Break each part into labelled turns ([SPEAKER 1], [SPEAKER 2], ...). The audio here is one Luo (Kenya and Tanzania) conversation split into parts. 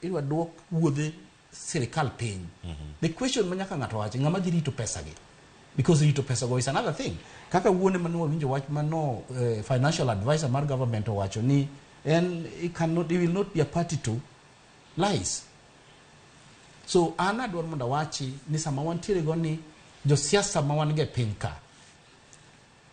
[SPEAKER 1] Idwa duok wuodhe sirikal piny. The question ma nyaka ng'ato wachi, ng'ama dhi rito pesa gi? Because rito pesa go is another thing. Kaka wuone mane wawinjo wach mano financial advisor mar government owacho ni en he cannot, he will not be a party to lies. So an adwaro mondo awachi ni sama wantiere go ni josiasa ma wan go e piny ka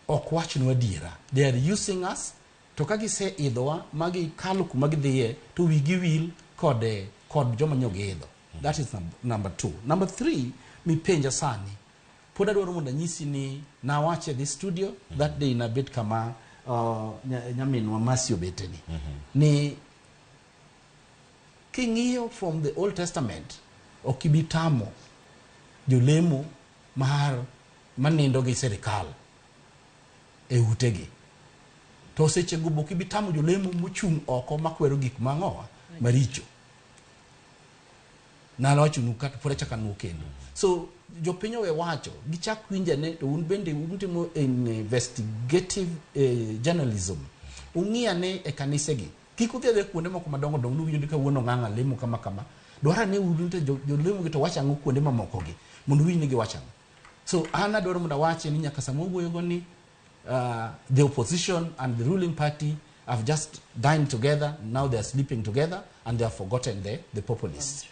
[SPEAKER 1] ok wachnwa adiera. They are using us. To ka giseidhowa ma gikalo kuma gidhiye to wigi wil kod, kod joma nyo giidho. That is number two. Number three, mipenja sani, pod adwaro mondo anyisi ni nawache this studio that day nabet kama nyaminwa Mercy obeteni. Ni king'iyo from the Old Testament, ok ibi tamo jolemo mar manindo gi sirikal e utegi. To sechego be ok ibi tamo jolemo mochung' oko makwero gik mang'owa maricho. Nalwachonu kata pod achako anuo kendo. So jopiny owe wacho, gichak winjane to un bende utimo investigative journalism. Ung'i ane e kanisegi. Kik udhi adhiya kuonde moko madongo dongo nuwinjo ni kawuono ng'ang'a lemo kama kama. Dwar ane uru ni to jolemo gi to wacho ang'o kuonde mamoko gi mondo uwinj ni giwacho ang'o. So an adwaro mondo awachi ni nyaka sama wawuoyogo ni the opposition and the ruling party have just dined together, now they are sleeping together and they have forgotten the populists.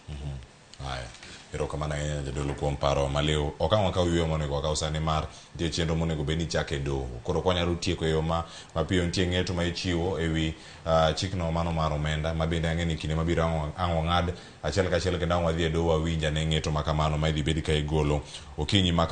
[SPEAKER 2] Haya. Erokamano ahinya jadolo kuom paro maliw. Ok ang' wakaw yueyo monego wakaw sani mar nitie chenro monego bed ni ichako e doho. Koro ok wanyalo tieko e yo ma mapiyo. Nitie ng'eto ma ichiwo e wi chikno mano mar omenda ma bende ang'e ni kinde mabiro ang' wang'ad achiel kachiel kendo ang' wadhi e doho wawinj ane ng'eto ma kamano ma idhi bed ka igolo okinyi ma.